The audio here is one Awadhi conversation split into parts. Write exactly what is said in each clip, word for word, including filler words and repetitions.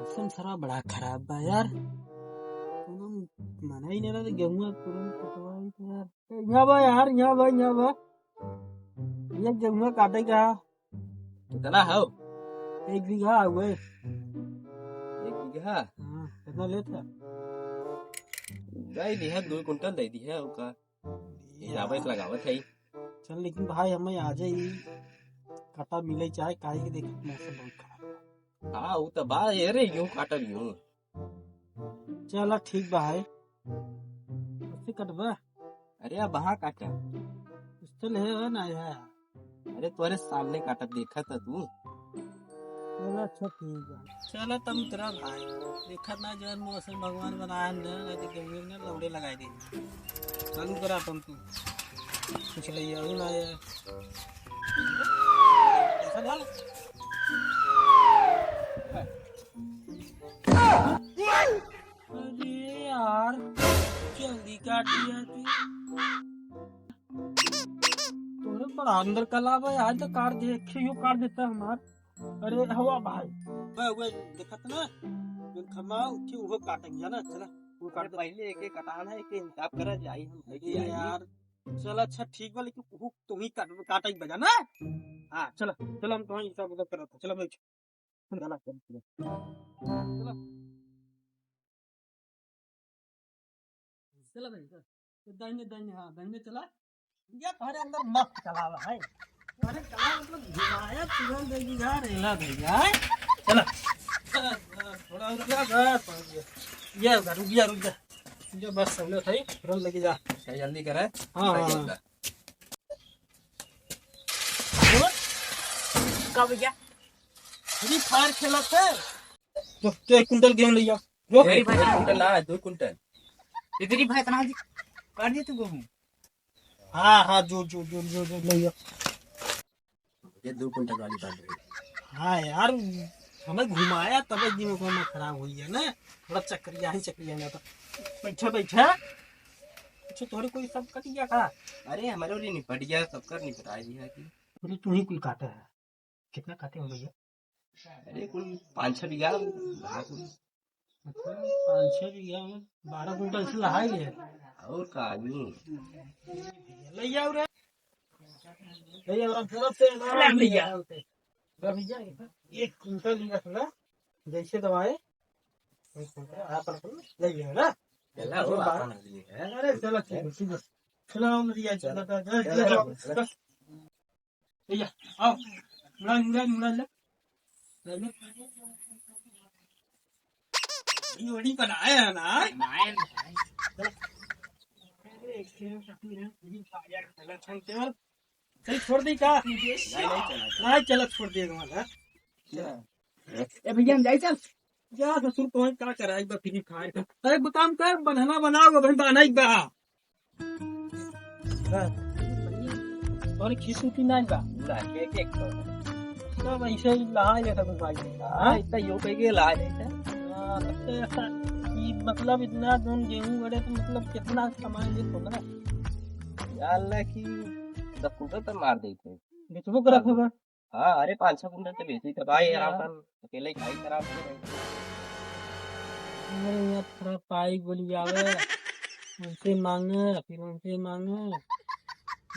मौसम सारा बड़ा खराब बा यार। कोनो मना ही नहीं रहा, गेहुआ तुरंत कटवाई तो यार। ए, यहाँ बा यार, यहाँ बा, यहाँ बा। ये गेहुआ काटे का। कितना हो? एक बीघा हुए। एक बीघा? हाँ, कितना लेत है? दे दिहा, दो कुंटल दे दिहा, ओका। हिसाबे से लगावत है। चल, लेकिन भाई, हमें आ जाई, काटा मिले चाहे, काहे के देख, मौसम बहुत खराब है। हाँ, वो तो बा, ये रे, यूं काटा यूं। चला, ठीक बा है। कैसे कटबा? अरे, अब हाँ काटा। कुछ तो ले है ना यार। अरे, तोरे सामने काटा, देखा था तू। चला, अच्छा, ठीक बा। चला, तब उतरा भाई। देखा ना, जौन मौसम भगवान बनाया है ना, नहीं तो गेहूं में लौड़े लगाई दे। चालू करा तुम तू। कुछ ले आओ ना यार। ऐसा डाल। अरे यार, जल्दी काट दिया तू। तोरे बड़ा अंदर कला बा, आज तो काट दे, एक ही काट देता हमार। अरे हवा भाई, वह, वह देखत ना, जो खमा उठी, वो काटेंगे, जाना, चला, वो काट दे। पहले एक एक कटाना है, एक हिसाब करा जाई, हम लेके अरे आई। यार, चल, अच्छा, ठीक बा, लेकिन वो तुम ही काट, काटेंगे बजा ना। हाँ, चला, चला, हम तुम्हारी हिसाब उधर करत हैं, चला, बैठ। चला, चला, चला। चला। चला भाई, चला। तो दाहिने, दाहिने, हाँ, दाहिने चला। ये तोहरे अंदर मत चलावा है। अरे, चला, मतलब, घुमाया, तुरंत दे दी जा, रेला दे जा, है? चला। चला, चला, थोड़ा रुक जा, बस, पहुंच गया। ये रुक जा, रुक जा, रुक जा। ये बस, सहूलियत है, तुरंत लेके जा। क्या जल्दी करे? हाँ, हाँ, हाँ। का भैया? Free Fire खेलत है। जो, तो एक कुंटल गेहूं ले जा। जो। ए, एक कुंटल ना, दो कुंटल। इतनी भाई इतना जी कर दिए तू गेहूं। हाँ, हाँ, जो, जो, ले जा। ये दो कुंटल वाली बात है। हाँ यार, हमें घुमाया तब दिमाग में खराब हुई है ना। थोड़ा चक्रिया ही चक्रिया ना तो। बैठा, बैठा। अच्छा, तोहरे कोई सब कट गया का? अरे, हमारे वाली निपट गया, सबका निपटा दिया कि। अरे, तू ही कुल काटा है। कितना काटे हो भैया? अरे, कुल पाँच छह बीघा, हाँ, कुल। अच्छा, पाँच छह बीघा में बारह कुंटल से लहाई है। और का आदमी? ले आओ रे। ले आओ, तुरंत से ले आओ। ले भैया। ले भैया, एक कुंटल लिया था ना, जैसे दवाए, एक कुंटल आप अपन ले लिया ना। चला, वो बारह। अपन आदमी है। अरे, चलो, ठीक है, ठीक है। चलो, हम लिया, चलो, चलो, चलो, चलो, चलो। चलो। भैया, आओ। मुड़ा, मुड़ा, मुड़ा ले। ले ले। ये वही बनाया है ना? बनाया है। चल, छोड़ दी का? नहीं, नहीं चला। नहीं चला, छोड़ दिया हमारा। ए भैया, हम जाई चल। जा ससुर, तोहन का कराई बा Free Fire का? अरे, काम कर, बन्हना बनाओ, अबहीं बनाई बा। हाँ। और खींचू की नाई बा? ना, के, के, के। सब ऐसे ही लहाई लेता कुछ भाई। हाँ, इतना यो कह के लहाई लेता। हाँ, तो ऐसा, ई मतलब इतना जौन गेहूं गड़े तो मतलब कितना कमाएंगे तो ना? यार, ला कि दस कुंटल तो मार देते। बेचबो करत होगा। हाँ, अरे पाँच छह कुंटल तो बेची तो भाई, आराम कर, अकेले खाई, आराम से रही। अरे यार, थोड़ा पाई गोली आवे, उनसे मांगे, फिर उनसे मांगे,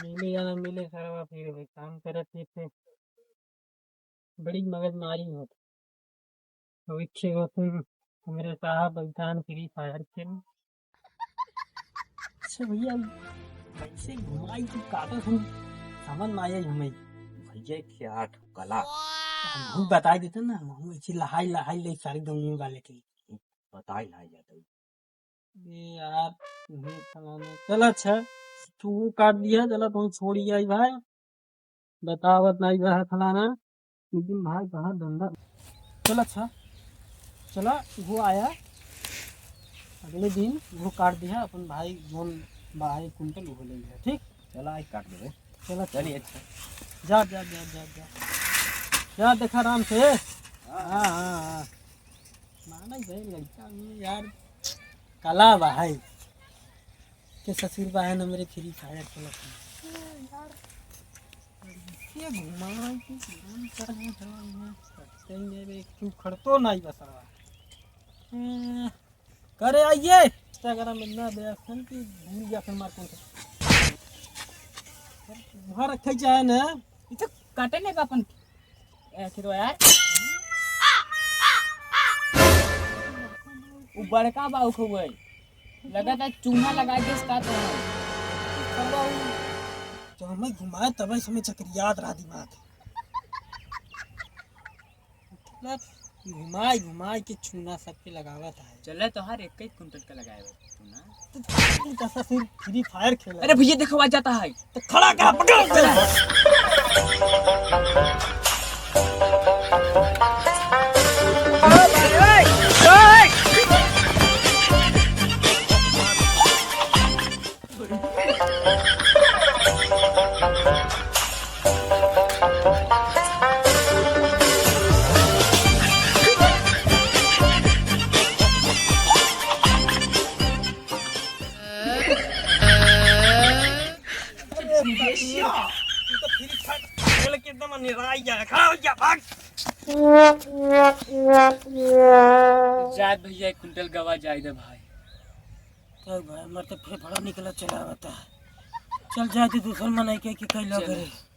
मिले या ना मिले, सरवा फिर भी काम करे ठीक से। बड़ी मगजमारी होत। अभी खेल होते हैं, हमरे साहब बैठान Free Fire खेल। अच्छा भैया, कैसे घुमाई तू काटत हम समझ ना आई हमें। भैया के आठ कला। हम बताई देते ना, हम ऐसे लहाई लहाई ले सारी दुनिया वाले के। बताई ना जाते। ए यार, तुम्हें फलाना। चल अच्छा, तू वो काट दिया, चला तुम छोड़ आई भाई। बतावत नाई बा फलाना, लेकिन भाई कहाँ धंधा। चल अच्छा, चला वो आया, अगले दिन वो काट दिया अपन भाई, जौन बा एक कुंटल वो ले लिया, ठीक? चला, आज काट देबे। चला, चलिए, चला। अच्छा। जा, जा, जा, जा, जा। जा, देखा आराम से। हाँ। हाँ, हाँ, हाँ। माना ही भाई, लड़का में यार कला बा है। के ससुर बा है ना मेरे Free Fire खेलत है। यार, ये घुमाना है कि घुमाना है, करते ही नहीं बे, क्यों खड़तो नहीं बा सरवा। करे आइए। Instagram में ना दे अखन की भूल गया अखन मार कौन सा। वहाँ रखे जाए ना। ई तो काटे नहीं बा अपन। ए, खेतवा यार। उ बड़का बा उखवे। लगा था चूना लगा के इसका तो। चलो, जब हमें घुमाए तब इसमें चक्रियात रहा दिमाग। मतलब, घुमाई घुमाई के चूना सबके लगावत है। चले तो हर एक एक कुंटल का लगाए बा तू ना। तू तो ससुर Free Fire खेला। अरे भैया देखो आ जाता है। तो खड़ा का पकड़ के। तू तो Free Fire खेल के एकदम निराई गया, खड़ा हो गया, भाग। जाए भैया, एक कुंटल गवा जाए दे भाई। चल भाई, मर तो फेफड़ा निकला चला बता। चल जाए दे, दूसर मनई के, के कैला चल। करे।